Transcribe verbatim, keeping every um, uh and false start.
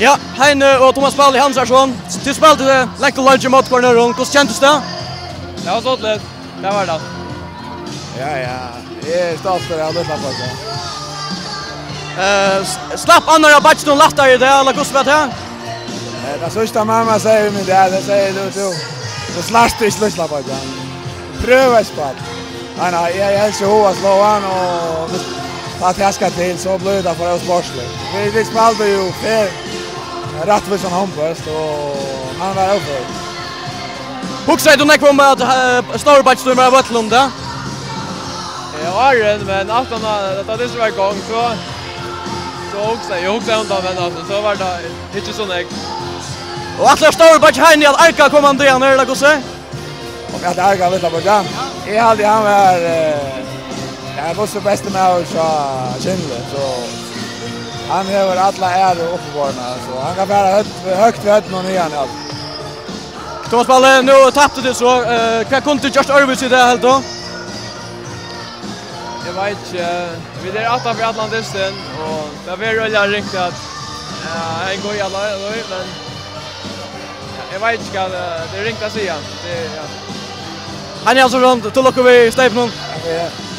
Ja, Heini og Tómas Páll Hansarsson, tit spældu, eh, langt og leingi móti hvørjum øðrum. Hvussu kentist tað? Tað var stuttligt. Tað var tað. Ja, ja. Eg eri stoltur av lítla beiggja. Eh, s-, slapp annar av beiggjunum lættari í dag, ella hvussu var tað? Eh, tað síðsta mamma segði við meg, tað, tað segði tú, tú, tú slært ikki lítla beiggja. Prøva eitt spæl. Nei, nei, eg, eg helt ikki hug at sláa hann, og tá tað skal til, so blívur tað for ósportsligt. Vit, vit spældu jú fair, rættvísan hondbólt, og hann var ófair. Hugsaði tú nógv um at, eh, stórbeiggi tín var á vøllinum, tá? Eh, áðrenn, men aftan á, tá tað var í gongd, so, so hugsaði eg, eg hugsaði um tað, men altso, so var tað ikki so nógv. Og ætlar stórbeiggi Heini at arga komandi dagarnar, ella hvussu? Og at arga lítla beiggja. Eg haldi, hann var, eh, ja, hvussu besti maður hjá Kyndli, so hann hevur alla æru uppiborna, so hann kann fara høgt, høgt við høvdinum niðan, ja. Tómas Páll, nú taptu tit so, eh, hvat kundu tit gjørt øðrvísi í dag, heldur tú? Eg veit ikki, eh, vit eru aftan fyri allan dystin, og tað verður øgiliga ringt at, eh, hanga í alla tíð, men eg veit ikki hvat, eh, tað er ringt at siga. Tað er, ja. Heini Hansarsson, til lukku við steypinum. Takk fyri.